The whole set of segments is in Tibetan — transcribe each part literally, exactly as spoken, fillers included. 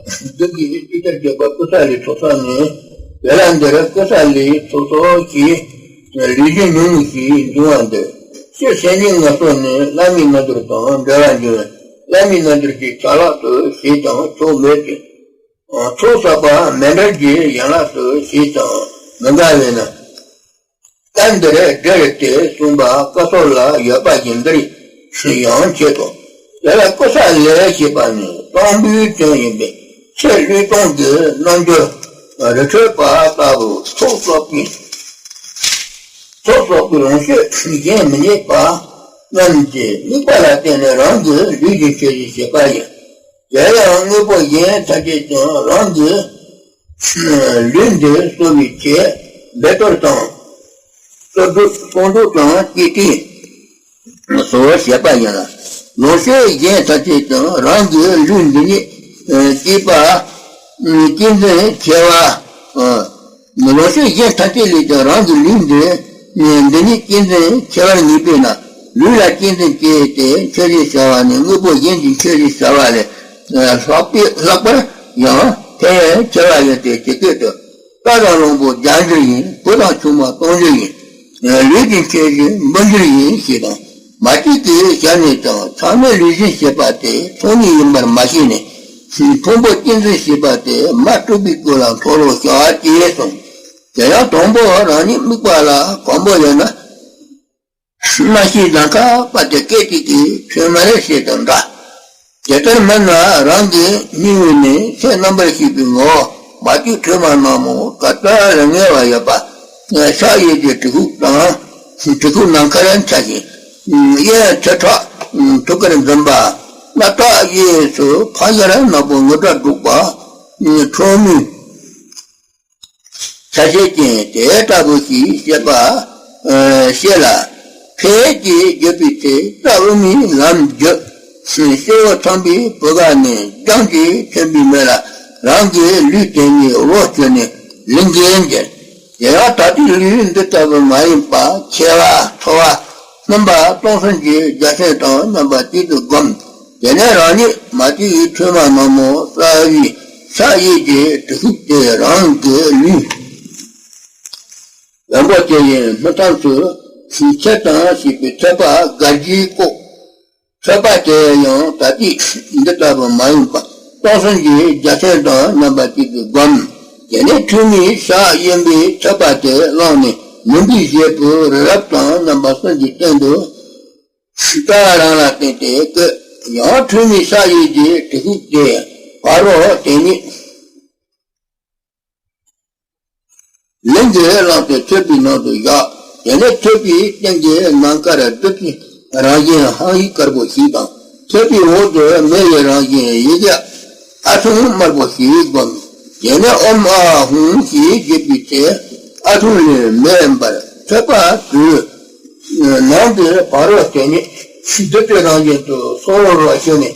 བདུད་ཀྱི་སྤྱི་ཆར་བརྗོད་པ་ཀུ་ས་ལི་ཚོགས་གསོག་ནི། དེ་ལ་འདིར་ཀུ་ས་ལི་ཚོགས་གསོག་གི་ལུས་སྦྱིན་ཉུང་ངུ་ཞིག་འབྱུང་བ་འདིར། སྤྱིར་སེམས་ཉིད་ངལ་གསོ་ནི་བླ་མའི་རྣལ་འབྱོར་དང་འབྲེལ་བར་འབྱུང་བས། བླ་མའི་རྣལ་འབྱོར་གྱི་ཆ་ལག་ཏུ་ཞེས་ཀྱང་ཆོག་མོད་ཀྱི། ཚོགས་བསགས་པ་མཎྜལ་གྱི་ཡན་ལག་ཏུ་ཞེས་ཀྱང་མི་འགལ་བས་ན། སྐབས་འདིར་འབྲེལ་ཏེ་གསུངས་པ་ཀུ་ས་ལ་ཡོད་པ་བཞིན་འདིར་ཡང་བྱེད་དོ། དེ་ལ་ཀུ་ས་ལི་ཞེས་པ་ནི་གཙང་པོའི་དོན་ཡིན་པས། ཚེ་བློས་གཏོང་གི་རྣལ་འབྱོར་རི་ཁྲོད་པ་ལྟ་བུ་ཚོགས་གསོག་པའི་ཚོགས་གསོག་པའི་ལོངས་སྤྱོད་གཞན་མི་རྙེད་པ་རྣམས་ཀྱི་དམིགས་པ་ལ་བརྟེན་ནས་རང་གི་ལུས་ཀྱི་མཆོད་བཞིན་བྱེད་པ་ཡིན། དེ་ཡང་དངོས་པོ་གཞན་ཐམས་ཅད་ཀྱང་རང་གི་ལུས་འདི་གསོ་བའི་ཆེད་འབད་རྩོལ་དང་། རྩོལ་སྒྲུབ་སྲུང་སྒྲུབ་དང་བཅས་ཏེ་གསོ་བར་བྱེད་པ་ཡིན་ལ། ལོངས་སྤྱོད་གཞན་ཐམས་ཅད་ཀྱང་རང་གི་ལུས་འདི་ཉིད་གཅེས་པ་གཅེས་འཛིན་ཆེ་བ། ལོངས་སྤྱོད་གཞན་ཐམས་ཅད་ལས་ཀྱང་རང་གི་ལུས་འདི་འདི་ཉིད་གཅེས་འཛིན་ཆེ་བར་ངེས་པས་ན། ལུས་ལ་གཅེས་འཛིན་བསྐྱེད་དེ་མཆོད་བཞིན་བྱ་བ་ནི་དངོས་པོ་གཞན་གྱི་མཆོད་བཞིན་བྱ་བ་ལས་ལྷག་པའི་ལྷག་པར་ཡང་ཕན་ཡོན་ཆེ་བ་ཡོད་དེ། ཇི་སྐད་དུ། རྟ་དང་གླང་པོ་རྒྱལ་འགྱུར་ཡིན། བུ་དང་ཆུང་མ་སྟོང་འགྱུར་ཡིན། ལུས་ཀྱི་མཆོད་བཞིན་འབུལ་འགྱུར་ཡིན་ཞེས་དང་། མ་གཅིག་གི་ཞལ་ནས་ཀྱང་ཚང་མས་ལུས་སྦྱིན་བྱེད་པ་དེ་ཚོགས་གཉིས་ཡིན་པར་མ་ཤེས་ནས། ཕུང་པོ་གཅེས་འཛིན་བྱེད་པ་དེ་མ་དཀྲུགས་པའི་སྐོར་ལ་མཐོལ་ལོ་བྱ་བ་སྐྱེས་གསུངས། དེ་ཡང་དང་པོ་རང་ཉིད་དམིགས་པ་ལ་གོམས་པ་ཡོད་ན། སྨྲ་ཤེས་ནམ་མཁའ་དཔའ་དེ་སྐད་ཅིག་གིས་ཁྲོས་མ་རེད་ཞེས་དང་འདྲ། དེ་ལྟར་མིན་ན་རང་གི་སྙིང་དབུས་ནས་ཆོས་རྣམ་པར་ཤེས་པའི་ངོ་བོ་མ་གཅིག་ཁྲོས་མ་ནག་མོ་ག་ལྟར་ངལ་བ་ཡོད་པ། ཕྱག་གཡས་ཀྱི་གྲི་ཁུག་དང་། གྲི་ཁུག་ནམ་མཁར་འཕྱར་ཞིང་། གཡས་ཐོད་ཁྲག་ཐུགས་ཀར་འཛིན་པ། སྣ་ཐག་གཡས་སུ་ཕག་ཞལ་ནག་པོ་ངུར་སྒྲ་སྒྲོག་པ། ཁྲོ་མོའི་ཆ་ཤས་ཅན་དེ་ལྟ་བུ་ཞིག་བཤད་པ། ཨ་བཤད་ལ། ཕལ་གྱིས་བརྗོད་པའི་ཚེ་རྩ་དབུ་མའི་ལམ་བརྒྱུད། སེར་པོ་ཐང་པའི་བུ་ག་ནས་རྒྱང་གིས་ཐོན་པའི་མོད་ལ་རང་གི་ལུས་དེ་ཉིད་རོ་བཅུ་ནས་ལིང་གེ་འགྱེལ། དེ་ཡང་ད་ལྟའི་ལུས་འདི་ལྟ་བུ་མ་ཡིན་པ་མཆེ་བ་ཚོར་བ་སྣུམ་པ་སྟོང་གསུམ་གྱི་རྒྱ་ཆེན་དང་མཉམ་པ་གཅིག་ཏུ་བསྒོམ། དེ་ནས་རང་ཉིད་མ་བཅོས་ཡི་ཁྲོས་མ་ནག་མོ་གསལ་བའི་ཕྱག་གཡས་ཀྱི་གྲི་ཁུག་དེ་རང་གི་ལུས་ལེན་པོ་དེ་ཡི་སྨིན་མཚམས་སུ་ཕྱི་ཁྱེར་དང་ཞེས་པའི་ཐོད་པ་དགའ་བཞིའི་ལྐོག། ཐོད་པ་དེ་ཡང་ད་ལྟའི་འདི་ལྟ་བུ་མ་ཡིན་པ་སྟོང་གསུམ་གྱི་རྒྱ་ཆེན་དང་མཉམ་པ་གཅིག་ཏུ་བསྒོམ། དེ་ནས་ཁྲོས་མའི་ཕྱག་གཡོན་པའི་ཐོད་པ་དེ་བླངས་ནས་མུན་པའི་བཞེད་པོ་རི་རབ་དང་མཉམ་པ་གསུམ་གྱི་སྟེང་དུ། ཤི་ཀ་རང་ལ་བརྟེན་ཏེ་བཀོད། ཡང་ཁྲོས་མའི་ཕྱག་གཡས་ཀྱི་གྲི་ཁུག་དེ་ཕ་རོལ་དེ་ཉིད་ལིང་གིས་བླངས་ཏེ་ཐོད་པའི་ནང་དུ་བཞག། དེ་ནས་ཐོད་པའི་སྟེང་གི་ནམ་མཁར་བདུད་ཀྱི་རང་བཞིན་ཧཱུྃ་ཡིག་དཀར་པོ་ཞིག་དང་། ཐོད་པའི་འོག་ཏུ་མེ་ཡི་རང་བཞིན་ཡི་གེ་ཨ་ཐུང་དམར་པོ་ཞིག་བསྒོམ། དེ་ནས་ཨོཾ་ཨཱཿཧཱུྃ་ཞེས་བརྗོད་པའི་ཚེ་ཨ་ཐུང་ལས་མེ་འབར་ཐོད་པ་དུས། ནང་གི་ཕ་རོལ་དེ་ཉིད་བདུད་དེ་རང་བཞིན་དུ་སོང་བར་ཞུ་ནས་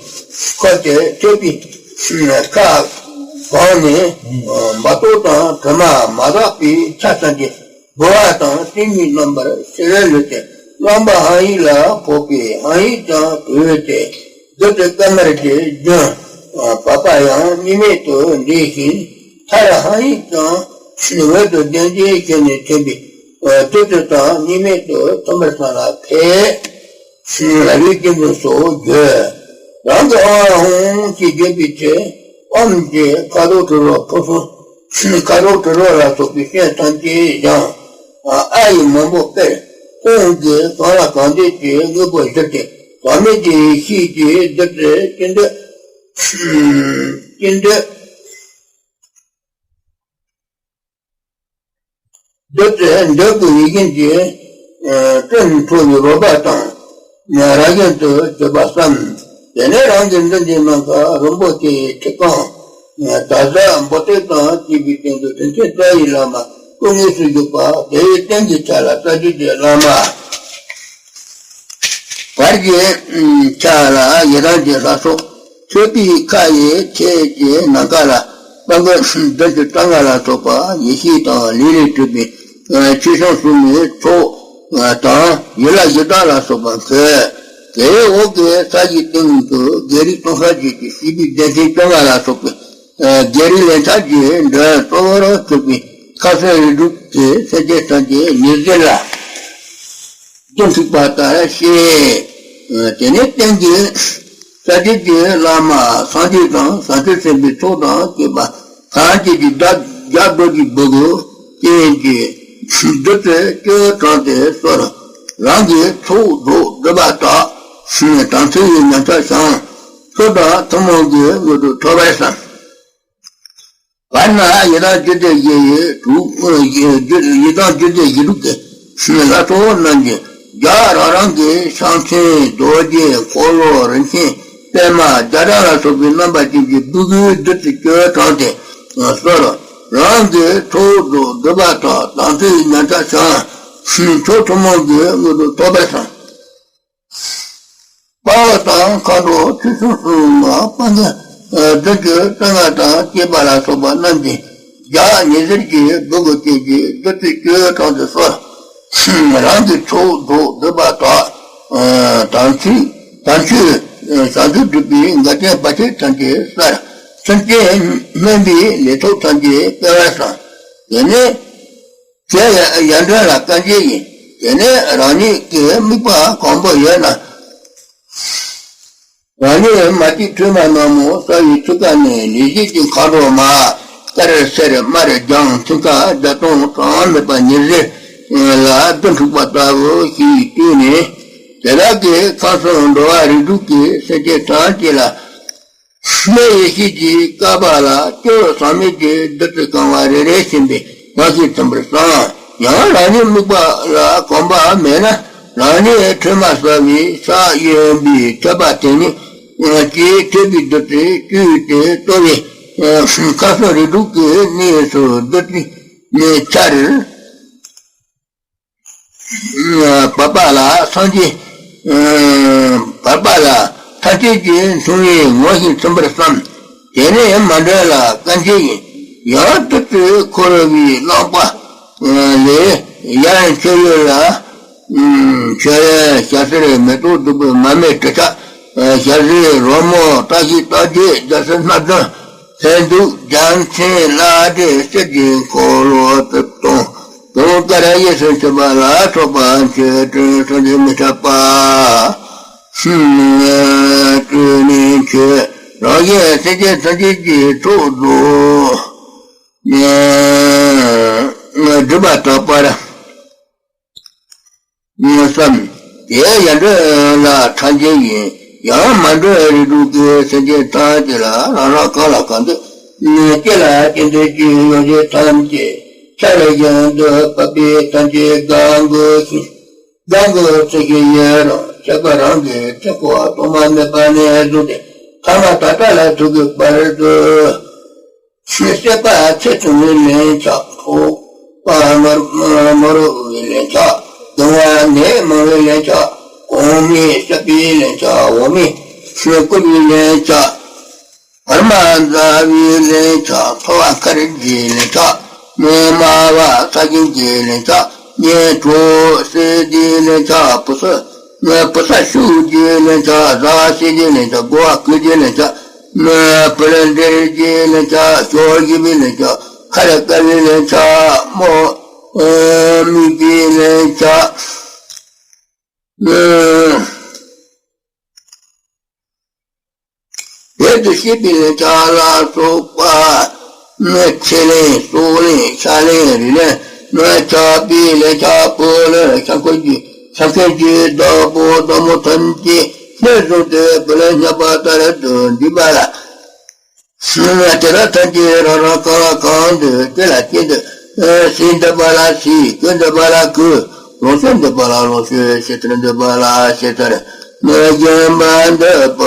ཁོ་དེ་ཐོད་པའི་ཁ་གང་ནས་འབར་ཏོག་དང་དྲི་མ་མ་དག་པའི་ཆ་ཚང་གི་ལྦུ་བ་དང་ཏིང་ངེ་འཛིན་རྣམ་པར་ཤེས་པའི་ལུས་དེ་རློན་པ་ཧཱུྃ་ཡིག་ལ་ཕོག་པས་ཧཱུྃ་ཡིག་ཀྱང་གྲོལ་ཏེ། བདུད་དེ་དཀར་དམར་གྱི་རྒྱུན་བབས་པ་ཡང་གཉིས་མེད་དུ་འདྲེས་ཤིང་། མཐར་ཧཱུྃ་ཡིག་ཀྱང་འོད་དུ་ལྡན་གྱི་ཞལ་ནས་ཐོན་པའི་བདུད་དེ་དང་གཉིས་མེད་དུ་ཐིམ་པར་བསམ་ལ་ཕེབས། ལུས་ཀྱི་འདུན་སོགས་བརྗོད། རང་གི་ཨོཾ་ཨཱཿཧཱུྃ་ཞེས་བརྗོད་པའི་ཚེ་ཨོཾ་གྱི་ཁ་དོག་དྲི་རོ་ཕུན་སུམ། ཁ་དོག་དྲི་རོ་ལ་སོགས་པའི་སྐྱོན་ཐམས་ཅད་སྦྱངས། ཨ་ཡིག་མང་པོ་སྤེལ། ཁོང་གིས་གང་ལ་གང་འདུལ་གྱི་དངོས་པོ་བཞིར་ཏེ་བག་མེད་ཀྱི་ཡེ་ཤེས་ཀྱིས་བདུད་དེ་ཅི་འདོད། ཅི་འདོད། བདུད་དེ་འདོད་དགུ་ཡིད་བཞིན་གྱི་སྤྲིན་འཕྲོ་བའི་རོལ་པ་དང་རང་བཞིན་དུ་གྱུར་པ་བསམ། དེ་ནས་རང་གི་མདུན་གྱི་ནམ་མཁའ་རིན་པོ་ཆེའི་ཁྲི་རྐང་དག་ས་འབོ་ཏོག་དང་བཅས་པའི་སྟེང་དུ་དྲིན་ཆེན་རྩ་བའི་བླ་མ་སྐུ་དངོས་སུ་བཞུགས་པ་དེའི་སྟེང་གི་ཆ་ལ་རྩ་བརྒྱུད་ཀྱི་བླ་མ། བར་གྱི་ཆ་ལ་ཡི་དམ་གྱི་ལྷ་ཚོགས། ཐོད་པའི་ཁ་ཡི་ཆས་ཀྱི་ནམ་མཁའ་ལ་དཔལ་མགོན་བདུན་ཅུ་རྩ་ལྔ་ལ་སོགས་པ་ཡེ་ཤེས་དང་ལས་ལས་གྲུབ་པའི་ཆོས་སྐྱོང་སྲུང་མའི་ཚོགས་དང་ཡུལ་ལྷ་གཞི་བདག་ལ་སོགས་པ་མཁོད། དེའི་འོག་གི་ས་གཞིའི་སྟེང་དུ་བགེགས་རིགས་སྟོང་ཕྲག་བརྒྱད་ཀྱི་སྲིད་པའི་སྡེ་ཚན་བཅོ་ལྔ་ལ་སོགས་པའི་ བརྒྱད་རིགས་ལན་ཆགས་ཀྱི་མགྲོན་གཙོ་བོར་གྱུར་པའི་ཁ་སང་རིགས་དྲུག་གི་སེམས་ཅན་ཐམས་ཅད་ཉེར་ཞི་ལ། དོན་ཚིག་པ་ལྟར་བཤད། དེ་ནས་རྟེན་གྱི་ས་སྟེང་གི་བླ་མ་སངས་རྒྱས་དང་བྱང་ཆུབ་སེམས་དཔའི་ཚོགས་དང་བཅས་པ་ཐམས་ཅད་ཀྱིས་བརྒྱ་བཟླས་ཀྱི་སྦུ་གུ་ཅན་གྱི་བདུད་རྩི་བཅུ་དྲངས་ཏེ་གསོལ། རང་གི་ཚོགས་རྫོགས་སྒྲུབ་པ་དག་དམ་ཚིག་ཉམས་ཆག་བྱང་། མཆོག་དང་ཐུན་མོང་གི་དངོས་གྲུབ་ཐོབ་པར་བསམ། བར་ན་ཡི་དམ་རྒྱུད་སྡེ་བཞི་ཡི་དྲུག་ཡི་དམ་རྒྱུད་སྡེ་བཞི་དྲུག་གི་ལྷ་ཚོགས་རྣམས་ཀྱིས་བརྒྱ་རང་རང་གི་ཕྱག་མཚན་རྡོ་རྗེ་འཁོར་ལོ་རིན་ཆེན་པདྨ་རྒྱ་གྲམ་ལ་སོགས་པའི་རྣམ་པ་ཅན་གྱི་སྦུ་གུའི་བདུད་རྩི་བཅུ་དྲངས་ཏེ་གསོལ། རང་གི་ཚོགས་རྫོགས་སྒྲུབ་པ་དག་དམ་ཚིག་ཉམས་ཆག་བྱང་། མཆོག་ཐུན་མོང་གི་དངོས་གྲུབ་ཐོབ་པར་བསམ། དཔའ་བོ་དང་མཁའ་འགྲོ་ཆོས་སྐྱོང་སྲུང་མ་དཔལ་ལྡན་བདུད་ཀྱི་སྤྱན་སྔར་དང་བཅས་པ་ལ་སོགས་པ་རྣམས་ཀྱིས་བརྒྱ་ཉི་ཟེར་གྱི་སྦུ་གུ་ཅན་གྱི་བདུད་རྩི་བཅུ་དྲངས་ཏེ་གསོལ། རང་གི་ཚོགས་རྫོགས་སྒྲུབ་པ་དག་དམ་ཚིག་དམ་ཆོས་བྱང་ཆུབ་སྒྲུབ་པའི་འགལ་རྐྱེན་བར་ཆད་ཐམས་ཅད་སེལ། སེམས་ཅན་སྨོན་པའི་ལས་ཚོགས་ཐམས་ཅད་སྤེལ་བར་བསམ། དེ་ནས། དེ་ཡང་མགྲོན་ལ་བཀའ་འགྱེད་ཡིན། དེ་ནས་རང་ཉིད་ཀྱི་དམིགས་པ་གང་པོ་ཡོད་ན། རང་ཉིད་མ་སྐྱེས་ཕྲོས་མ་ནག་མོ་ས་ཡི་ཐུགས་ཀ་ནས་ལས་བྱེད་ཀྱི་མཁའ་འགྲོ་མ། དཀར་སེར་དམར་ལྗང་མཐིང་ག་བརྒྱ་སྟོང་གྲངས་མེད་པ་ཉི་ཟེར་ལ་རྡུལ་འཁྲུགས་པ་ལྟ་བུ་ཞིག་བཏུལ་ནས། དེ་དག་གིས་ཁམས་གསུམ་འགྲོ་བ་རིགས་དྲུག་གི་སེམས་ཅན་ཐམས་ཅད་ལ། སྨན་ཡེ་ཤེས་ཀྱི་བསྐལ་པ་ལ་སྐྱོ་བ་ཟག་མེད་ཀྱི་བདུད་རྩི་གང་བ་རེ་རེ་བཞིན་པའི་ངང་གིས་ཚིམ་པར་བསམ། ཡང་རང་ཉིད་དམིགས་པ་ལ་གོམས་པ་མེད་ན། རང་ཉིད་ཕྲོས་མ་ཟ་བའི་ས་གཡོན་པའི་ཐོད་པ་དེ་ཉིད་ཀྱིས་ཐོད་པའི་བདུད་རྩི་བཀྲུས་ཏེ་གཏོར་བའི་ཁམས་གསུམ་རིགས་དྲུག་གི་གནས་སུ་བདུད་རྩི་ནས་ཆར། བབས་པ་ལ་སངས་རྒྱས། བབས་པ་ལ་ཐམས་ཅད་ཀྱིས་འབྱུང་བའི་ངང་ཞིང་ཚིམ་པར་བསམ། དེ་ནས་མ་འདྲེན་ལ་བཀའ་འགྱེད་ཡིན། ཡང་བདུད་རྩིས་འཁོར་བའི་རླངས་པ་ལས་ཡར་མཆོད་ཡུལ་ལ། མཆོད་ཡོན་ཞལ་ཟས་མེ་ཏོག་བདུག་སྤོས་མར་མེ་དྲི་ཆབ། ཞལ་ཟས་རོལ་མོ་བཀྲ་ཤིས་རྟགས་བརྒྱད་རྒྱལ་སྲིད་སྣ་བདུན། ལྷན་ཐུག་རྒྱལ་མཚན་བླ་བྲེ་གསེར་གྱི་འཁོར་ལོ་ཕུད་སྟོང་། དུང་དཀར་གཡས་སུ་འཁྱིལ་པ་ལ་སོགས་པ་མཆོད་སྤྲིན་སངས་རྒྱས་མི་ཁྱབ་པ། སྤྲུལ་ནས་མཆོད། རང་གཞན་སེམས་ཅན་ཐམས་ཅད་ཀྱི་ཚོགས་རྫོགས། སྒྲུབ་པ་དག་པར། བསམ། དེ་ཡང་མགྲོན་ལ་ཕྲ་རྒྱས་ཡིན། ཡང་མ་མགྲོན་རིགས་དྲུག་གི་སེམས་ཅན་ཐམས་ཅད་ལ་རང་རང་གང་ལ་གང་འདོད། སྐྱེ་ལ་སྐྱེ་འདོད་ཀྱི་ཡོ་བྱད་ཐམས་ཅད་ཆར་བཞིན་དུ་བབས་པས་ཐམས་ཅད་གང་དགོས་ཤིང་། གང་དགོས་ཚུལ་བཞིན་ཡོད་རུང་ཆགས་པ་རང་གིས་ཆགས་པ་ཐོག་མ་མེད་པ་ནས་བཟུང་སྟེ་ཐ་མ་ད་ལྟ་ལ་ཐུག་གི་བར་དུ། བསད་པ་ཚེ་ཐུང་བའི་ལན་ཆགས། འཕྲོག་པ་ནོར་ནོར་བའི་ལན་ཆགས། གདུང་བ་ནད་མང་བའི་ལན་ཆགས། གོང་མའི་བཤགས་པའི་ལན་ཆགས། འོག་མའི་ཆོས་བསྐུལ་བའི་ལན་ཆགས། བར་མ་མཛའ་བའི་ལན་ཆགས། འཚོ་བ་སྐར་གྱི་ལན་ཆགས། སྨྲས་སྨྲ་བ་ས་སྦྱིན་གྱི་ལན་ཆགས། གཉེན་གྲོགས་བསད་དེའི་ལན་ཆགས། བུ་ཚ་བུ་ཚ་ཤུགས་ཀྱི་ལན་ཆགས། བཟའ་བ་བཤས་ཀྱི་ལན་ཆགས། བགོ་བ་བསྐུལ་གྱི་ལན་ཆགས། བུ་ལོན་འདེད་ཀྱི་ལན་ཆགས། ཞོ་བཞི་པའི་ལན་ཆགས། ཁ་ལ་དཀར་བའི་ལན་ཆགས། མོ་མིག་པའི་ལན་ཆགས། བེད་དུ་ཤེས་པའི་ལན་ཆགས་ལ་སོགས་པ། ཕྱི་ལན་སྲོག་ལན་ཕྱག་ལན་རིགས་ལན་ཆགས་པའི་ལན་ཆགས། བུ་ལོན་ཤ་འཁོན་གྱི་ཤ་འཁོན་གྱི་བདག་པོ་བདག་མོ་ཐམས་ཅད་ལྷན་བཟུང་སྟེ་བུ་ལོན་བསྙབས་པ་ལྟར་དུ་འདུས་པ་ལ། དེ་དག་ཐམས་ཅད་རང་རང་གང་ལ་གང་འདོད། སྐྱེ་ལ་སྐྱེ་འདོད། ཟས་འདོད་པ་ལ་ཟས། གོས་འདོད་པ་ལ་གོས། ལོངས་སྤྱོད་འདོད་པ་ལ་ལོངས་སྤྱོད། ཞེ་དྲག་འདོད་པ་ལ་ཞེ་དྲག། ཞེན་པ་འདོད་པ་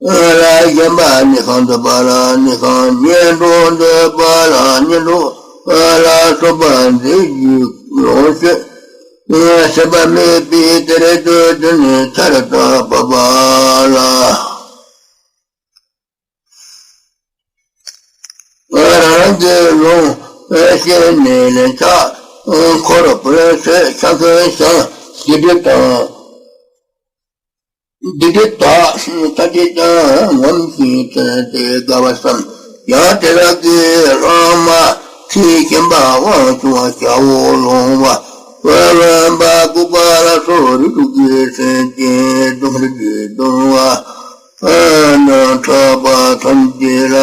ལ་ཞེན་པ། གནས་ཁང་འདོད་པ་ལ་གནས་ཁང་། གཉེན་གྲོགས་འདོད་པ་ལ་གཉེན་གྲོགས་ལ་སོགས་པ་འདོད་ཀྱི་ལོངས་སྤྱོད། ཟད་པ་མེད་པའི་དེར་འདོད་དུ་ནི་ཆར་ལྟར་བབས་པ་ལ། རང་རང་གི་ལུང་བཤད་ནས་ལན་ཆགས། འཁོར་བུ་ལོན་ཟས། ཤ་འཁོན་བཤམས། དགེ་སྒྲུབ་དང་། འདི་འདྲའི་བདག་ཐ་ཆད་ཀྱང་ངོམས་ཤིང་ཚེ་འདི་དགའ་བར་བསམ། ཡང་དེ་དག་གི་སློབ་མ་ཁྲིད་ཤན་པ་དབང་ཕྱུག་ཞའོ་ལུང་བ། བོན་པ་ལྐུགས་པ་ལ་སོགས་རིགས་དྲུག་གི་སེམས་ཅན་སྡུག་བསྔལ་གྱིས་གདུང་བ། ཨ་ནི་འཁྲུགས་པ་ཐམས་ཅད་ལ།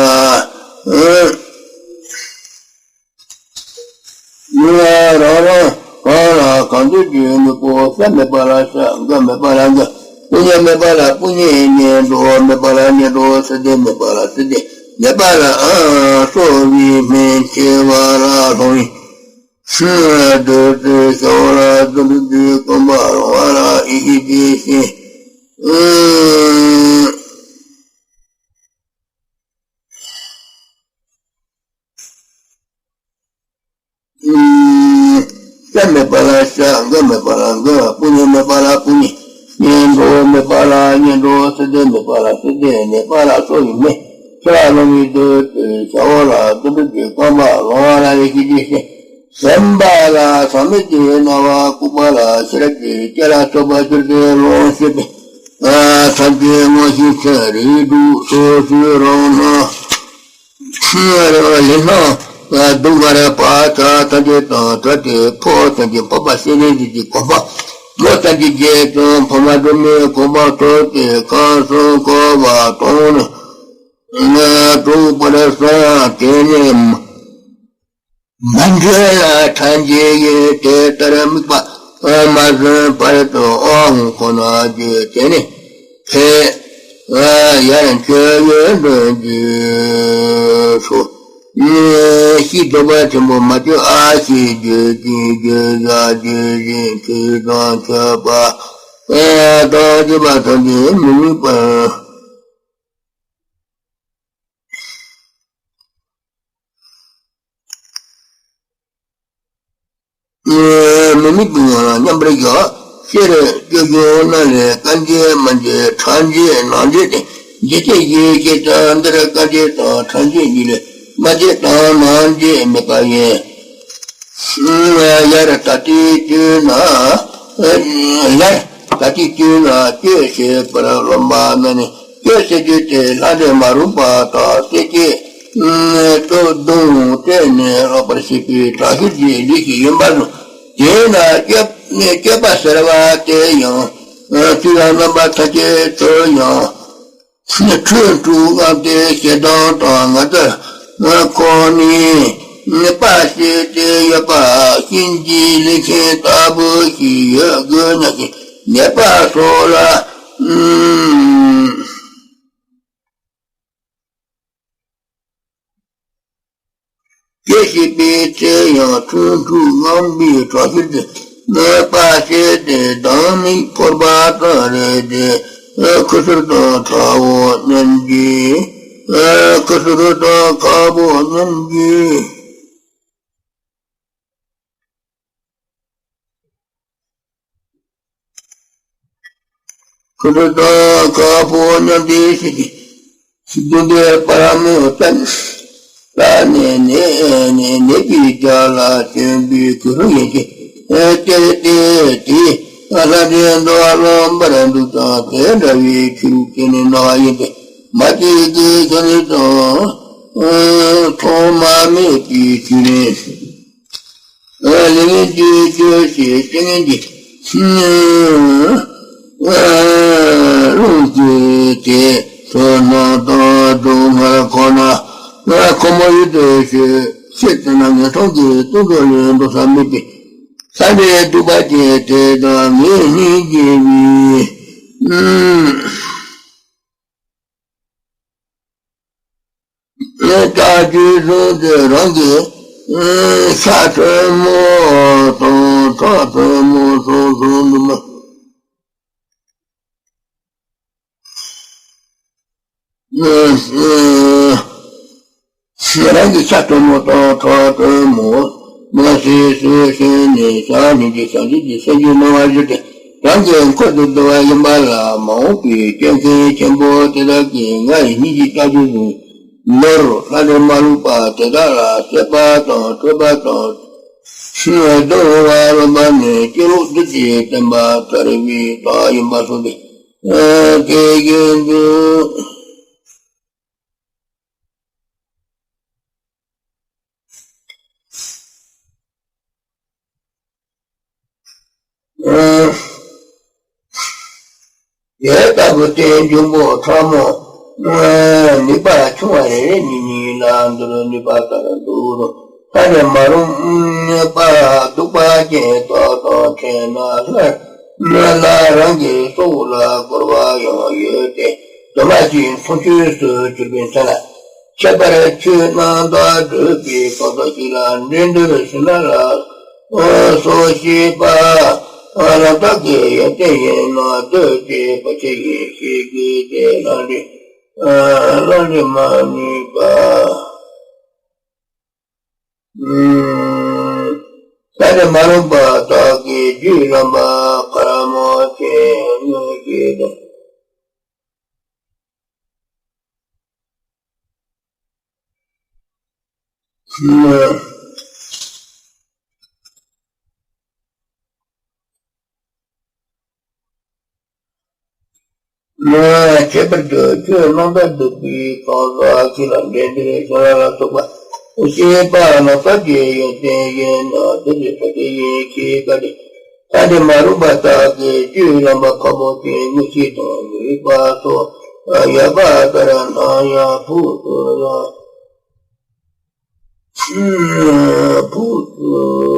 ཨ། རང་རང་གང་ལ་གང་འདོད་ཀྱི་དངོས་པོ་ཤ་མེད་པ་ལ་ཤ། འགའ་མེད་པ་ལ་འགའ། སྤུ་ཉེ་མེད་པ་ལ་སྤུ་ཉེ། གཉེན་གྲོགས་མེད་པ་ལ་གཉེན་གྲོགས། བསིལ་ལྡན་མེད་པ་ལ་བསིལ་ལྡན་མེད་པ་ལ། ཨ་གསོ་བའི་སྨན་ཆེ་བ་ལ་སློང་བའི་སྡུག་བསྔལ་ཞི་བ་ལ་རྫུ་འཕྲུལ་གྱིས་གོམས་པར་རོལ་བ་ལ་ཡེ་ཤེས་ཀྱི་ཞིང་། ཨ། ཤ་མེད་པ་ལ་ཤ། འགའ་མེད་པ་ལ་འགའ། སྤུ་ཉེ་མེད་པ་ལ་སྤུ་ཉེ། གཉེན་གྲོགས་མེད་པ་ལ་གཉེན་གྲོགས། བསིལ་ལྡན་མེད་པ་ལ་བསིལ་ལྡན། མེད་པ་ལ་གསོ་བའི་སྨན། ཆེ་བ་ལ་སློང་བའི་སྡུག་བསྔལ་ཞི་བ་ལ་རྫུ་འཕྲུལ་གྱིས་གོམས་པར་རོལ་བ་ལ་ཡེ་ཤེས་ཀྱི་ཞིང་། ཟིན་པ་ལ་ཟག་མེད་ཀྱི་སྣང་བ། ལྐུགས་པ་ལ་ཤེས་རབ་ཀྱི་སྐྱེ་ལ་སོགས་པ་གྱུར་ཏེ་ལོངས་སྤྱོད་པའི་ཐམས་ཅད་མངོན་ཤེས་ཚེ་རིགས་དྲུག་སོ་སོའི་རང་སྣང་ལས་སྣང་སྡུག་བསྔལ་བག་ཆགས་ཐམས་ཅད་དང་བྲལ་ཏེ་ཕོ་ཐམས་ཅད་ཕོ་པ་སེམས་ཅན་གྱི་གོ་འཕང་། མོ་ཐམས་ཅད་རྒྱལ་ཙོང་ཕ་མ་འགྲོ་མའི་གོ་འཕང་ཐོབ་སྟེ་ཁམས་གསུམ་འཁོར་བ་དང་ནི་དྲུག་པར་སངས། དེ་ནས་མ་འདྲེས་ལ་ཕྲ་རྒྱས་ཡིན། དེ་ལྟར་དམིགས་པ་མ་ཟིན་བར་དུ་དབང་ཁོ་ན་བརྗོད། དེ་ནས་ཕན་ཡར་མཆོད་ཡོན་འདོན་གྱིས་ཤོག། ཤིས་བཟློག་པ་ཆེན་པོ་མ་བཅོས་ཨ་ཞེས་བརྗོད་ཅིང་བརྗོད་བྱ་བརྗོད་བཞིན་ཁྲུས་དང་མཆོད་པ་དང་བཅས་པ་ཐམས་ཅད་མི་དམིགས་པར། མི་དམིགས་པའི་ངང་ལ་མཉམ་པར་བཞག། སྤྱིར་སྐྱབས་བཅོལ་རྣམས་ལས་དཀར་འགྱེད་དམར་འགྱེད་ཕྲ་འགྱེད་ནག་འགྱེད་དེ་འགྱེད་ཚད་བཞི་ཡོད་ཀྱང་འདིར་དཀར་འགྱེད་དང་ཕྲ་འགྱེད་གཉིས་ལས་དམར་འགྱེད་དང་ནག་འགྱེད་མེད་པ་ཡིན། ཡར་ད་ལྟའི་དུས་ན། ཡར་ད་ལྟའི་དུས་ན་སྤྱོད་བྱེད་པར་རློམ་པ་རྣམས་ནི་སྤྱོད་བྱེད་རྒྱུ་དེ་ལྷ་འདྲེ་མ་རུངས་པ་དང་སྲས་བཅས་སྟོབས་གདོང་གཏད་ནས་ལོག་པར་བྱེད་པའི་དྲག་ཤུལ་གྱི་ལས་ཤིག་ཡིན་པ་དང་། དེས་ན་སྤྱོད་སྤྱོད་པ་ཟེར་བ་དེ་ཡང་དུས་ལ་རྣམ་པ་ཐམས་ཅད་དུ་ཡང་ཁྲོས་དྲུག་དབང་སྟེ་ཞེ་སྡང་དང་ངེས་ཚ་ཁོ་ནའི་དཔའ་བྱེད་དེ་ཡོད་པ་གཤིན་རྗེའི་ལས་མཁན་ལྟ་བུ་ཞིག་ཡོད་དགོས་ན་ཞིང་ནད་པ་སོགས་ལ། སྐད་བྱེད་པའི་ཚེ་ཡང་ཁྲོས་དྲུག་དབང་པོའི་དྲག་ཤུལ་དུ་དཔའ་བྱེད་དེ་སྡང་མིག་ཕོར་པ་ཙམ་རེ་དེ་ཁུ་ཚུར་དང་ཁྲ་བོ་མཉམ་གྱིས། ཁུ་ཚུར་དང་ཁྲ་བོ་མཉམ་གྱིས། ཁུ་ཚུར་དང་ཁྲ་བོ་མཉམ་གྱིས་ཤིག་གིས། ཤིག་གིས་འདི་པར་མོ་བསྟན། ལ་ནས་ནས་ནས་ནད་པའི་རྒྱབ་ལ་བྱོན་པའི་གུ་རུ་ཡན་ཆད་སྟེར་ཏེ་དེས་ལྷ་འདྲེ་འདུལ་བ་ལོན་པར་འདུག་ཀྱང་དེ་འདྲ་བའི་ཆོས་ལུགས་དེ་ནི་སྣང་བ་ཡིན་ཏེ་མ་བཅོས་ཀྱི་ཆོ་ནི་དང་ཐོག་མ་མེད་པའི་ཆོས་ནི། ལས་ངན་གྱི་སྤྱོད་བྱེད་སྤྱོད་ངན་གྱི་རླུང་གིས་དེ་ཚོར་སྣང་དང་སྡུག་བསྔལ་ཁོ་ན་ཁོ་མོ་ཡུལ་དུ་ཤོད། ཤེས་ཙམ་ན་ངན་སོང་གི་གཏིང་རྡོ་ལས་འགྲོ་ས་མེད་པའི་ས་འདྲའི་སྡུག་པ་ཅན་དེ་དང་ངེད་གཉིས་ཀྱི་བའི། ལྟ་རྒྱུ་བཟུང་སྟེ་རང་གི་ཤ་དྲོན་མོ་དང་ཁྲག་དྲོན་མོ་སོགས་སུ་འདུག་ན། རང་གི་ཤ་དྲོན་མོ་དང་ཁྲག་དྲོན་མོ་མ་ཟད་སུ་ཞིག་ནས་བྱང་ནས་ཀྱི་བྱང་ཆུབ་ཀྱི་སེམས་ཀྱི་སྣང་བ་བཞུགས་ཏེ་རང་གི་འཁོར་དུ་འདུ་བ་ཡིན་པ་ལ་མ་འོངས་པའི་སྐྱོན་མཁན་ཆེན་པོ་དེ་དག་གིས་ང་ཡི་སྙིང་རྗེ་ལྟ་རྒྱུ་བཟུང་། ནོར་ལྷ་འདྲེ་མ་རུངས་པ་དེ་དག་ལ་བསད་པ་དང་འཕྲོག་པ་དང་། སྡུག་བསྔལ་བ་རོལ་པ་ནི་སྐྱེ་ལོག་བདུད་ཀྱི་བསྟན་པ་དར་བའི་རྟགས་ཡིན་པ་སོགས་ཏེ། དེ་བཞིན་དུ། དེ་ལྟ་བུ་སྟེ་འབྱུང་པོ་ཕྲ་མོ། ནུས་པ་ཆུང་བ་རེ་རེ་གཉིས་གཉིས་ལ་འདུལ་ནུས་པ་ལྟར་འདུལ། ལྷ་རེ་མ་རུངས་པ་གདུག་པ་ཅན་དག་དང་ཕྲད་ན་སླར། ལྷ་རང་གི་སྲོག་ལ་རྒོལ་བ་ཡང་ཡོད་དེ། དུ་མ་ཅིག་མཚུངས་ཆོས་སུ་གྱུར་པའི་མཚན་ལ། ཁྱད་པར་ཆོས་རྣམ་དག་སྒྲུབ་པའི་གང་ཟག་ཅིག་ལ་འདྲེན་འདུལ་ཞུ་ན་ལ། སོ་ཞེས་པ། རང་རྟགས་ཀྱི་ཡོན་ཏན་ཡིན་ན་འདོད་ཅེས་པ་ཆེ་ཡིན་ཞེས་དགོས་ཏེ། ལྷ་འདྲེ། ལྷ་འདྲེ་མ་ནུས་པ། ལྷ་འདྲེ་མ་རུངས་པ་དག་གིས་རྒྱུད་ལམ་པ་ཕྲ་མོ་ཅན་དངོས་གཞི་དང་། ཁྱད་པར་དུ་ཆོས་རྣམ་དག་སྒྲུབ་པའི་གང་ཟག་ཅིག་ལ་འདྲེན་འདུལ་ཞུ་ན་ལ་སོགས་པ་ཞེས་པ་རྣམ་དག་གི་ཡོན་ཏན་ཡིན་ན་འདོད་ཅེས་པ་ཆེ་ཡིན་ཞེས་དགོས་ཏེ། ལྷ་འདྲེ་མ་རུངས་པ་དག་གིས་རྒྱུད་ལམ་པ་ཕྲ་མོ་ཅན་དངོས་གཞི་དང་ནུས་པ་སོགས་ཡོད་པ་ལྟར་སྣང་ཡང་ཕུགས་སུ་ཡང་། ཕུགས་སུ།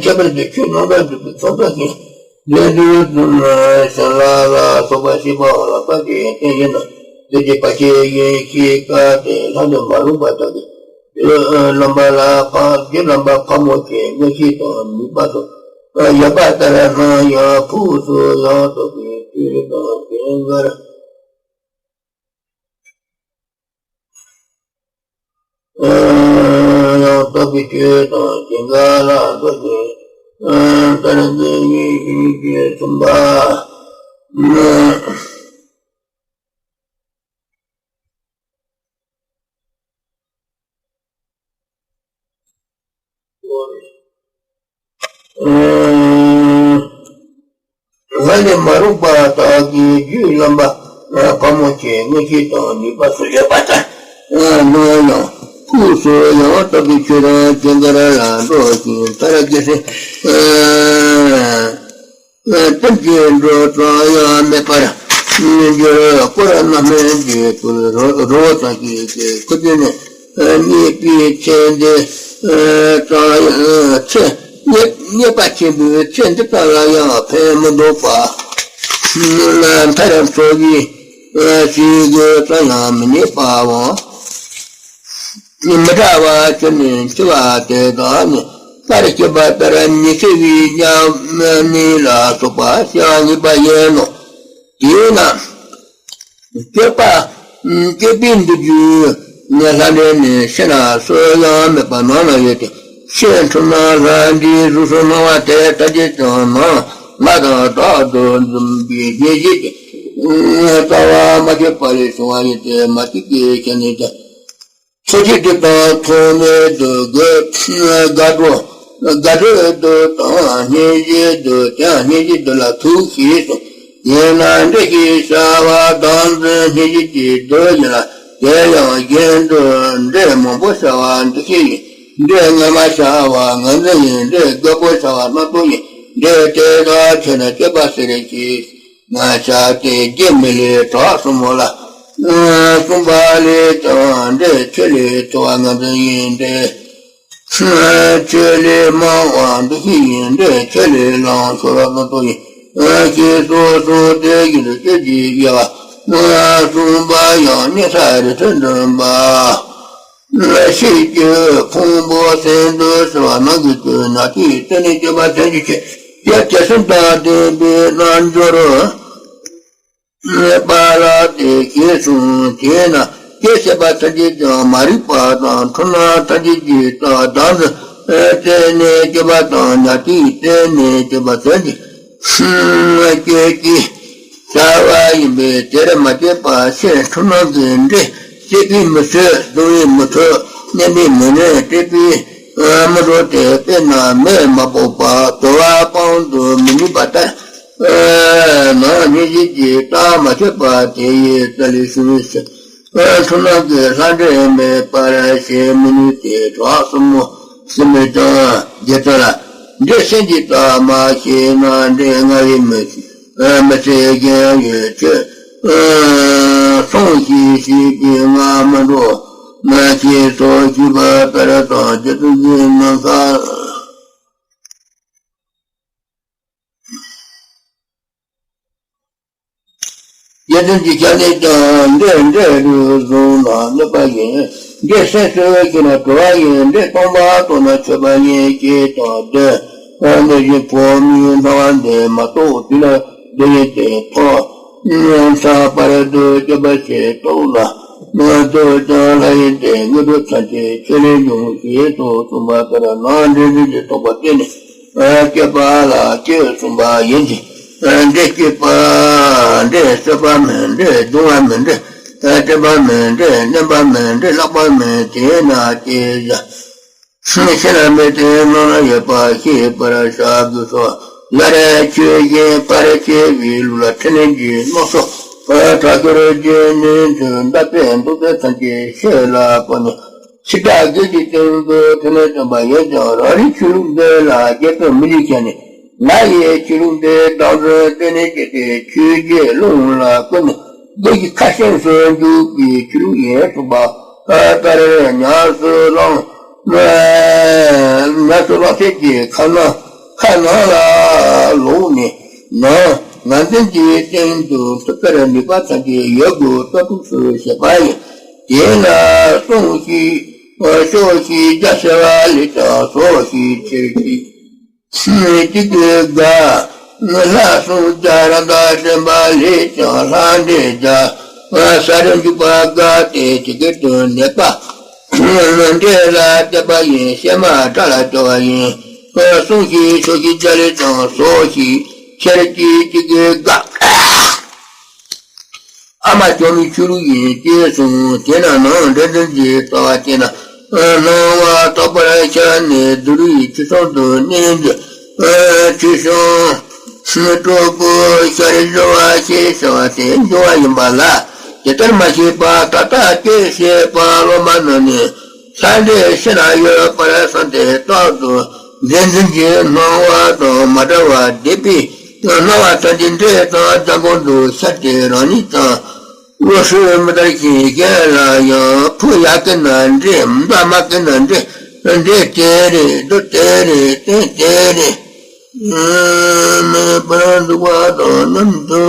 ཁྱད་པར་དུ་ཆོས་རྣམ་དག་སྒྲུབ་པའི་གང་ཟག་ཅིག་ལ་འདྲེན་འདུལ་ཞུ་ན་ལ་སོགས་པ་ཞེས་པ་ལ་རྣམ་དག་གི་ཡོན་ཏན་ཡིན་ན་འདོད་ཅེས་པ་ཆེ་ཡིན་ཞེས་དགོས་ཏེ། ལྷ་འདྲེ་མ་རུངས་པ་དག་གིས་རྒྱུད་ལམ་པ་ལ་ཕ་རྒྱུད་ལམ་པ་ཕྲ་མོ་ཅན་དངོས་གཞི་དང་ནུས་པ་སོགས་ཡོད་པ་ལྟར་སྣང་ཡང་ཕུགས་སུ་ཡང་རྟོགས་པའི་ཆོས་དང་ཅན་གར། ཡང་དག་པའི་ཆོས་དང་ཅན་ག་ལ་འདོད་ཅེས་ལྟར་འདོད་ཡིན་ཞེས་གསུངས་པ། ལྷ་འདྲེ་མ་རུངས་པ་དག་གིས་རྒྱུད་ལམ་པ་ཕྲ་མོ་ཅན་དངོས་གཞི་དང་ནུས་པ་སོགས་ཡོད་པ་ལྟར་སྣང་ཡང་ཕུགས་སུ་ཡང་དག་པའི་ཆོས་དང་ཅན་ག་ལ་འགྲོ་ཞིང་མཐར་རྒྱལ་སྲས་ཀུན་གྱི་འགྲོ་སྟངས་ཡང་མེད་པར་འགྱུར། འཁོར་རྣམ་སྨིན་གྱི་དུས་རོ་རོ་ཙམ་ཞིག་གི་ཁུ་ཏི་ནས་རྙེད་པའི་ཚེ་འདི་ཙམ་ཚེ་རྙེད་རྙེད་པ་ཆེན་པོའི་ཚེ་འདི་ཙམ་ལ་ཡང་ཕན་མི་འདོགས་པ། མཐར་འཚོ་བའི་ཞིག་ཙམ་ཡང་མི་རྙེད་པའམ། མི་འདྲ་བ་ཆོས་ནི་འཆི་བ་དེ་དག་ནི། པར་སྐྱེས་པ་ལྟར་མི་འཆི་བའི་ཉམས་ལེན་ལ་སོགས་པ་ཞེས་གཉིས་པ་ཡིན་ནོ། དེས་ན་སྐྱེས་པ་སྐྱེས་པའི་འདུ་རྒྱུ་ལྷ་འདྲེ་ནི་ཤི་ན་སུ་ཡང་མེད་པ་ནང་ན་ཡོད་དེ། ཤི་འཁྲུལ་སྣང་ལྷ་འདྲེའི་གཟུགས་སུ་སྣང་བ་དེ་ལྟ་ཅི་ཙམ་སྣང་ང་དང་རྟག་ཏུ་འཛིན་པའི་སྙན་ཞིག་རྩ་བ་མ་ཆད་པ་ལས་བྱུང་བ་ཡིན་ཏེ། མ་ཐིག་གི་ཤ་ནི་ཀྱང་། འཚོ་བྱེད་དུ་དང་ཐོག་མེད་དུ་དགའ་དགའ་སྤྲོ་དགའ་སྤྲོ་དུ་དང་སྙན་ཞིང་དུ་ཀྱང་སྙན་ཞིང་དུ་ལ་ཐུག་ཤེས་སོ། ཡིན་ན་འདྲེ་ཞེས་བྱ་བ་དང་འཛིན་སྙན་ཞིང་གི་དུ་ཡིན་ལ། དེ་ཡང་གཞན་དུ་འདྲེ་མང་པོ་བྱ་བ་འདུ་ཤེས་ཡིན། འདྲེ་སྔ་མ་བྱ་བ་ངར་འཛིན་ཡིན། འདྲེ་རྒད་པོ་བྱ་བ་རྣམ་རྟོག་ཡིན། འདྲེ་དེ་དག་ཆོས་ནི་སྤྱོད་པ་ཟེར་ཞེས། ང་བྱ་སྟེ་རྒྱུད་སྨིན་ལས་གྲགས་གསུམ་མོ་ལ། གསུམ་པ་ལས་ཀྱང་འདྲེ་ཆོས་ལས་ཐུ་བ་ངར་འཛིན་ཡིན། འདྲེ་ཆོས་ལས་མང་བ་འདུ་ཤེས་ཡིན། འདྲེ་ཆོས་ལས་ལང་ཤོར་བ་རྣམ་རྟོག་ཡིན། ཞེས་སོ་སོ་དེ་བཞིན་དུ་སྤྱོད་ཀྱི་དབྱེ་བ། གསུམ་པ་ཡང་གཉན་ས་རི་ཁྲོད་འགྲིམ་པ། ཤེས་ཀྱི་ཕུང་པོ་སེམས་སུ་ཤར་བ་ནང་གི་དུས་ཉག་གཅིག་རྩད་ནས་གཅོད་པ་ཐལ་འགྱུར་ཆེ། ཡ་དེ་སེམས་དང་ལྡན་པའི་རྣལ་འབྱོར་པ་ལ་དེ་སྐྱེས་སོང་དེས་ན། སྐྱེ་ཤེས་པ་ཐམས་ཅད་ཀྱང་མ་རིག་པ་དང་འཁྲུལ་སྣང་ཐམས་ཅད་ཀྱིས་བདག་བདག་འཛིན་རྩད་ནས་གཅོད་པ་དང་། ཉག་གཅིག་རྩད་ནས་གཅོད་པ་ཐལ་འགྱུར་ཆེ། བྱ་བ་ཡིན་པས་དེར་མ་སྐྱེས་པ་ཕྱིར་འཁྲུལ་སྣང་གི་འདྲེ། སྲེད་པས་མི་ཚོལ་གདུང་བས་མི་ཚོལ་མནན་པས་མི་ནོན། སྲེད་པས་མི་འགྲོ་སྟེ། དཔེར་ན་མེས་མ་ཕོག་པར་དུ་བ་སྤང་དུ་མི་ནུས་པ་ལྟར། ནང་སྙིང་རྗེ་གི་རྟགས་མ་ཆོད་པ་དེ་ཡི་རྩ་ལས་ཞུ་བའི་ཕྱིར། འཁྲུལ་སྣང་གི་ལྷ་འདྲེ་མེད་པར་བྱེད་མི་ནུས་ཏེ། གྲོགས་གསུམ་མོ་སྲིད་མོད་ཀྱང་རྗེ་བཙུན་ལ། འདྲེ་སེམས་ཀྱི་རྟགས་མ་ཤེས་ན། འདྲེ་ལྔ་བས་མི་ཤེས་མི་ཚེ་རྒྱུན་ཡོད་ཕྱིར། སྲུངས་ཤིག་ཞེས་པས་ང་མི་འགྲོ་མ་ཤེས་སོ་ཞེས་པ་ལྟར་དང་། རྗེ་བཙུན་གྱི་ནམ་མཁའ། རྗེ་བཙུན་གྱི་ཞལ་ནས་ཀྱང་འདྲེ་འདྲེ་རུ་བཟུང་ལ་གནོད་པ་ཡིན། འདྲེ་སེམས་སུ་ཤེས་ན་གྲོལ་བ་ཡིན། འདྲེ་སྟོང་པ་རྟོགས་ན་ཆོད་པ་ཡིན། ཞེས་དང་ལྡན། གནོད་སྦྱིན་ཕོ་མོའི་སྣང་བ་འདི་མ་རྟོགས་དུས་ལ་འདི་ཡིན་ཏེ། ཐོག་མཚམས་བར་དུ་སྐྱོབ་པ་ཞེས་རྟོགས་ལ། མ་རྟོགས་ཀྱང་ལྷ་ཡིན་ཏེ། དངོས་གྲུབ་ཐམས་ཅད་ཁས་ལེན་འབྱུང་། ཞེས་སོགས་གསུངས་པ་ལྟར་ནང་འདྲེན་མཛད་ཀྱི་རྟོགས་པ་བསྟན་ནས། སྐྱོབ་པ་ལ་སྐྱོབ་གསུངས་པ་ཡིན་ཏེ། འདྲེ་སྐྱོབ་པ། འདྲེ་གསོད་པ་མིན། འདྲེ་སྦྱོང་བ་མིན། འདྲེ་སྤྲིང་བ་མིན། འདྲེ་མནན་པ་མིན། འདྲེ་བརླག་པ་མིན། དེས་ན་སྐྱེ་བ་ཕྱི་ནང་མེད་དེ། ནང་ན་ཡོད་པ་ཤེས་པར་བྱ་དགོས་སོ། སླར་ཆོས་བཞིན་ཕར་ཕྱིན་པའི་ལུགས་ལ་ཕྲིན་ལས་ཀྱི་རྣམ་གཞག་དྲག་ཤོས་རྗེ་བཙུན་མདའ་དཔེ་མདོ་སྡེ་ཐམས་ཅད་ཆོས་ལ་བཀོད་ནས། འཆི་བདག་བགེགས་ཀྱི་སྟེང་དུ་ཕྲིན་ལས་སྟོན་པ་ཡིན་ཀྱང་། རང་རིག་ཆོས་ལུགས་འདི་ལ་རྒྱབ་ཏུ་མི་ལུས་བྱས་ནས། ང་ཡི་ཆོས་ལུགས་འདི་བདག་འཛིན་གཏན་ནས་བྱས་ཏེ། ཆོས་བརྒྱད་རླུང་ལ་བཀོད་ནས་བགེགས་ཀྱི་ཁ་ཤས་སུ་འཇུག་པའི་ཆོས་ལུགས་ཡིན་གསུངས་པ་ལྟར། ཉམས་སུ་བླང་ཉམས་སུ་བླང་ཚད་ཀྱི་ཁ་ནང་ཁ་ནང་ལ་ལོག་ནས། ནང་ངར་འཛིན་གྱི་སྟེང་དུ་ཐུག་པར་ནུས་པ་ཐམས་ཅད་ཡོད་དགུ་ལྟ་གྲུབ་སུ་བྱེད་པ་ཡིན། དེས་ན་སྲུངས་ཤིག་ཤོག་ཤིག་རྒྱ་ཆེ་བ་ལས་ཀྱང་ཟོག་ཤིག་ཁྱེར་ཤིག་གཅིག་གིས་དགའ། ལྷ་སྲུང་བརྒྱ་ར་མདའ་འདྲེན་པ་ལས་ཀྱང་ལྷ་འདྲེ་བརྒྱ། ས་རུ་འཇུག་པ་དགའ་སྟེ་ཇི་སྐད་དུ་ནུས་པ། འདྲེ་ལ་གཏད་པ་ཡིན། གཤེད་མ་དགྲ་ལ་སྐྱོབ་པ་ཡིན། སྲུངས་ཤིག་ཤོག་ཤིག་རྒྱ་ལས་ཀྱང་ཟོག་ཤིག་ཁྱེར་ཤིག་གཅིག་གིས་དགའ། ཨ་མ་སྐྱོ་མའི་ཆོས་ལུགས་ཡིན་ཅེས་གསུངས། དེས་ན་ནང་འདྲེན་ཚུལ་གྱི་རྩ་བ་བཅད་ན། སྣང་བ་དག་པར་ཤར་ནས་བདུད་རིགས་ཆོས་སྲུང་དུ་གནས་འགྱུར། ཆོས་སྲུང་སྤྲུལ་སྐུ་ཤར་སྦྱོར་བ་ཞེས་བྱ་བ་དེ་འབྱུང་བ་ཡིན་པ་ལ། དེ་ལྟར་མ་ཤེས་པར་ད་ལྟ་སྐྱེས་ཞེས་པ་སློབ་མ་རྣམས་ནི། ལྷ་འདྲེ་ཕྱི་ན་ཡོད་པར་བསམས་ཏེ་རྟག་ཏུ་འདྲེན་ཚུལ་གྱི་སྣང་བ་དང་མ་བྲལ་བར་བསྡད་པས། སྣང་བ་ཐམས་ཅད་འདྲེ་དང་རྒྱལ་འགོང་དུ་ཤར་ཏེ་རང་ཉིད་དང་། བློ་གྲོས་མི་འདྲ་ཞིང་གཞན་ལ་ཡང་། ཕོ་ཡར་བཀལ་ན་འདྲེ། མདའ་མར་བཀལ་ན་འདྲེ། འདྲེ་དེ་རེད། བདུད་དེ་རེད། བསྟན་དེ་རེད། མེད་པར་འདུག་པ་དང་མཉམ་དུ།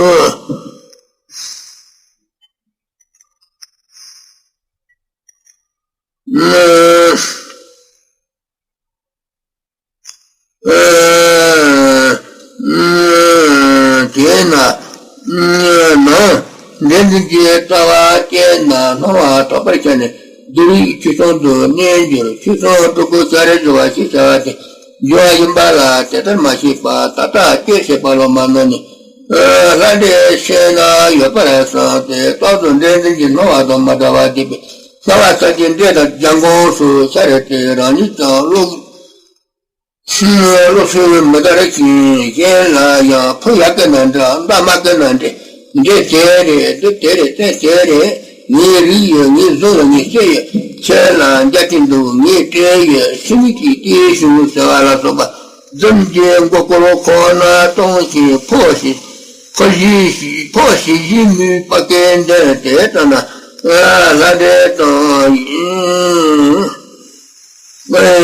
དེས་ན། ནང་འདྲེན་ཚུལ་གྱི་རྩ་བ་བཅད་ན་སྣང་བ་དག་པར་ཤར་ནས་བདུད་རིགས་ཆོས་སྲུང་དུ་གནས་འགྱུར། ཆོས་སྲུང་སྤྲུལ་སྐུ་ཤར་སྦྱོར་བ་ཞེས་བྱ་བ་དེ་འབྱུང་བ་ཡིན་པ་ལ། དེ་ལྟར་མ་ཤེས་པར་ད་ལྟ་སྐྱེས་ཞེས་པ་སློབ་མ་རྣམས་ནི། ལྷ་འདྲེ་ཕྱི་ན་ཡོད་པར་བསམས་ཏེ་རྟག་ཏུ་འདྲེན་ཚུལ་གྱི་སྣང་བ་དང་མ་བྲལ་བར་བསྡད་པས། སྣང་བ་ཐམས་ཅད་འདྲེ་དང་རྒྱལ་འགོང་སུ་ཤར་ཏེ་རང་ཉིད་ཀྱང་བློ། བློ་གྲོས་མི་འདྲ་ཞིང་གཞན་ལ་ཡང་། ཕོ་ཡར་བཀལ་ན་འདྲེ། མདའ་མར་བཀལ་ན་འདྲེ། འདྲེ་དེ་རེད། བདུད་དེ་རེད། བསྟན་དེ་རེད། ངའི་རིགས་ཡོད། ངའི་གཟུགས་ཡོད། ངའི་སྐད་ཡོད། ཁྱེད་ལ་མཇལ་ཏེ་འདུག་ངའི་སྤྲེལ་ཡོད། ཤི་མིག་གིས་བལྟས་བྱུང་ཟེར་བ་ལ་སོགས་པ་འཛུམ་གྱིས་མགོ་སྐོར་ཁོག་ན་གཏོང་ཞིང་། ཕོ་ཞེས་ཕོ་ཞེས་ཕོ་ཞེས་བཞད་མོས་པ་སྐད་འདོན་ཏེ་ལྟ་ན། ལྷ་འདྲེ་དང་།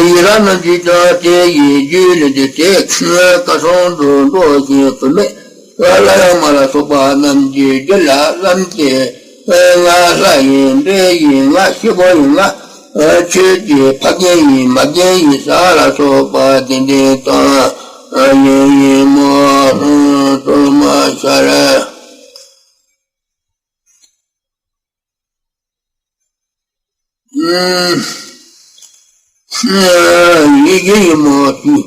ཡི་རང་རྣམས་ཀྱིས་ཀྱང་དེ་ཡི་རྒྱུད་ལས་ཏེ། དེ་ཁ་སང་དུ་འགྲོ་ཞིང་བུད་མེད་སླར་ཡང་མ་ལ་སོགས་པ་རྣམས་ཀྱི་རྒྱུད་ལ་བསམས་ཏེ། ང་ལྷ་ཡིན། འདྲེ་ཡིན། ང་ཤི་བོ་ཡིན། ང་ཁྱོད་ཀྱི་ཕ་རྒན་ཡིན། མ་རྒན་ཡིན་ཟེར་བ་ལ་སོགས་པ་དེ་འདྲའི་དང་། ཡིན་ཡིན་མོ་གཏོར་མ་ཤར། ཡིད་ཀྱི་ཡིད་མོ་བཅུད་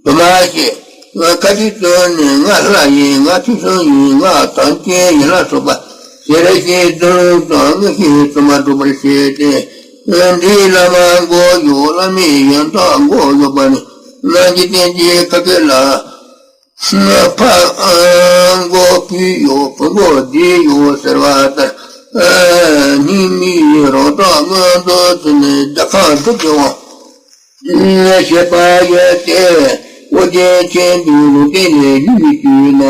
དུ་མ་ཤེས། ཁ་ཅིག་ཏུ་ནི་ང་ལྷ་ཡིན། ང་ཕུན་སུམ་ཡིན། ང་དམ་ཅན་ཡིན་ལ་སོགས་པ་ཞལ་བཞི་དུ་དང་མངོན་ཤེས་སུ་མ་གྲུབ་པར་བྱས་ཏེ། འདིའི་བླ་མ་མགོ་གཡོགས། བླ་མའི་ཡོན་བདག་མགོ་གཡོགས་པ་ནི། ནང་གི་རྟེན་གྱི་ཁ་སྐད་ལ། ཕ་མགོ་བུ་གཡོགས། བུ་མགོ་འདི་གཡོགས་ཟེར་བ་ལྟར། སྙིགས་མའི་རང་སྲོག་མངོན་དུ་བྱས་ནས་རྒྱལ་ཁམས་སྡུག་གི་དབང་ཞེས་པ་ཡོད་དེ། ཨོ་རྒྱན་ཆེན་པོའི་ལུང་བསྟན་ནས་ཡུལ་ལས་བཏུས་ན།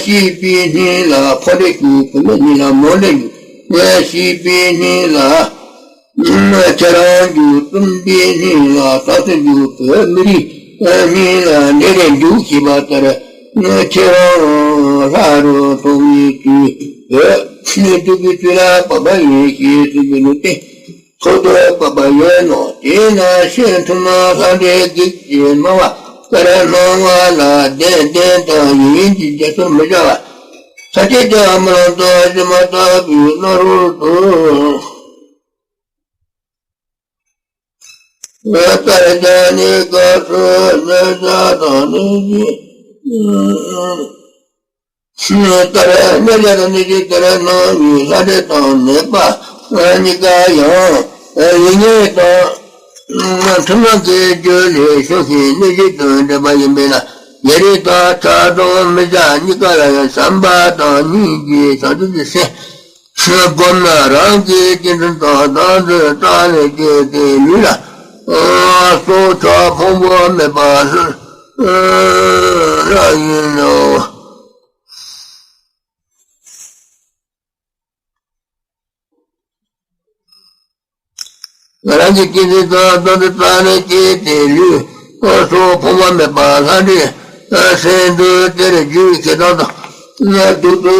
ཤེས་པའི་སྙིང་ལ་ཕོ་འདྲེ་རྒྱུག། བུད་མེད་སྙིང་ལ་མོ་འདྲེ་རྒྱུག། ཤེས་པའི་སྙིང་ལ་ཁྱེད་རང་རྒྱུག། བཙུན་པའི་སྙིང་ལ་ས་སྲིན་རྒྱུག། བུད་མེད་སྙིང་ལ་འདྲེ་རེ་རྒྱུག་ཞེས་པ་ལྟར། ཁྱེད་རང་ལྷ་རུ་མཐོང་བའི་དུས། སྡུག་གི་ཚུལ་ལ་བབ་པ་ཡིན་ཞེས་གསུངས་པའི་ལུང་བསྟན། ཐོག་ཏུ་བབས་པ་ཡོད་ནོ། དེས་ན་ཕྱིར་ཐུན་མོང་ལྷ་འདྲེ་བགེགས་ཀྱི་སྣང་བ་ལྟར་སྣང་བ་ལ་བདེན་བདེན་དང་ཡིན་ཡིན་གྱི་རྒྱ་མཚོར་མི་བྱ་བ། ས་སྐྱེས་ཀྱང་རྨི་ལམ་དུ་ཞི་མ་ལྟ་བུའི་སྣང་ངོར་དུ། ལྟར་ཀྱང་གནས་སྐབས་སུ་གནོད་བྱ་དང་གནོད་བྱེད། ལྟར་གནོད་བྱ་དང་གནོད་བྱེད་ལྟར་སྣང་བའི་ལྷ་འདྲེ་དང་ནད་པ་གཉིས་ཀ་ཡང་ཡིད་ངེས་དང་ཐུན་མོང་གི་རྒྱུ་ལས་བྱུང་ཞིང་གནོད་བྱེད་དུ་འདྲེན་པ་ཡིན་པས་ན། ཡ་རིགས་དང་ཆགས་སྡང་མི་བྱ་གཉིས་ཀ་ལ་ཡང་བྱམས་པ་དང་སྙིང་རྗེ་བྱང་ཆུབ་ཀྱི་སེམས་བསྒོམས་ན་རང་གི་སྤྱི་མགྲིན་དང་དམ་ཚིག་དྲག་ནས་སྐྱེས་ཏེ་ལུས་ལ་སྲོག་ཆགས་ཕུང་པོ་མེད་པ་ལྷ་ཡིན་ནོ། རང་གི་སྤྱི་མགྲིན་དང་དམ་ཚིག་དྲག་ནས་སྐྱེས་ཏེ་ལུས། སྲོག་ཕུང་པོ་མེད་པ་ལྷ་འདྲེ་སྲིན་དུ་དེར་རྒྱུག་ཞེ་སྡང་དང་སྡུག་ཏུ་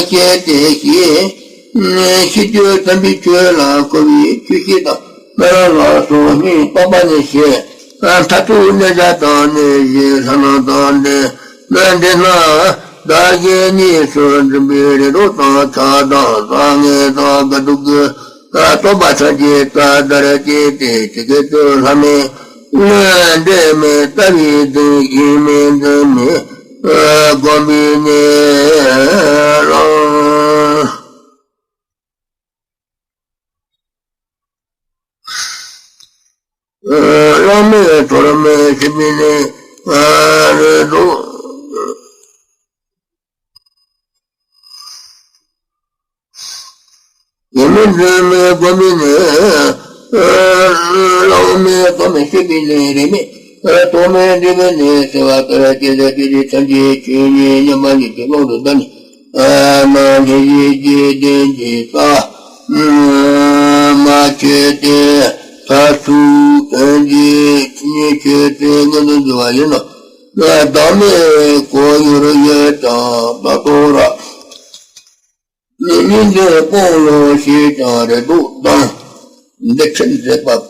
སྐྱེས་ཏེ་ཤི། ཤི་རྒྱུ་དམ་པའི་ཆོས་ལ་མཁོ་བའི་ཆོས་བཤད་དང་སྨོན་ལམ་ལ་སོགས་སྙིང་སྟོབས་པ་ནས་བྱས། མཐར་ཐུག་གནོད་བྱ་དང་གནོད་བྱེད་ལྷ་ནང་དང་འདྲེ། འདྲེ་སྣ་བདག་གཞན་གཉིས་སུ་འཛིན་པའི་རེ་དོགས་དང་ཆགས་སྡང་བཟང་ངན་དང་དགའ་སྡུག་གི་རྟོག་པ་ཐམས་ཅད་བྲལ་བར་བྱས་ཏེ་ཇི་སྐད་དུ་ལྷ་མིན་འདྲེ་མིན་ལྟ་བུའི་དོན་གཞན་མིན་འདི་མིན་བསྒོམ་པའི་གནས་ལ། བླ་མེད་གཏོར་མའི་ཤེས་པས་ནི་རེ་དོགས། ཡིད་མིན་འདི་མིན་བསྒོམ་པས་ནི། བླ་མེད་གཏོར་མའི་ཤེས་པས་ནི་རེ་མིག། གཏོར་མའི་འདྲེ་བས་ནི་བསལ་བ་ལྟར། སྐྱེ་འདས་སྐྱེ་གཞི་ཐམས་ཅད་ཆོས་ཉིད་མཉམ་པ་ཉིད་ཀྱི་ཀློང་དུ་བརྡལ་ནས། ནང་ལྷན་ཅིག་སྐྱེས་བདེན་གྱི་ས། མ་ཆོད་དེ་མཐར་ཐུག་དོན་གྱི་ཆོས་ཉིད་ཆོས་ཅན་མངོན་དུ་འགྱུར་བ་ཡིན་ནོ། བདག་མེད་ཁོར་ཡུག་ཡོད་ཀྱང་ད་དོ་ར། སྙིང་འདོད་སྤོང་བློ་ཞེས་ཀྱང་རེ་དོགས་དང་། འདི་ཕྱིར་མཛད་པ་པོས་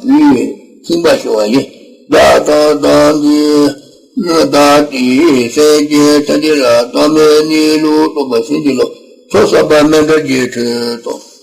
ཁེངས་པ་ཞི་བ་ཡིན། བདག་དང་བདག་འཛིན་བདག་གིས་སེམས་ཅན་ཐམས་ཅད་ལ་བདག་མེད་གནས་ལུགས་རྟོགས་པ་ཤིན་ཏུ་སླ། ཚོགས་བསགས་པ་མི་འདྲ་རྒྱས་ཁྲིད་དང་།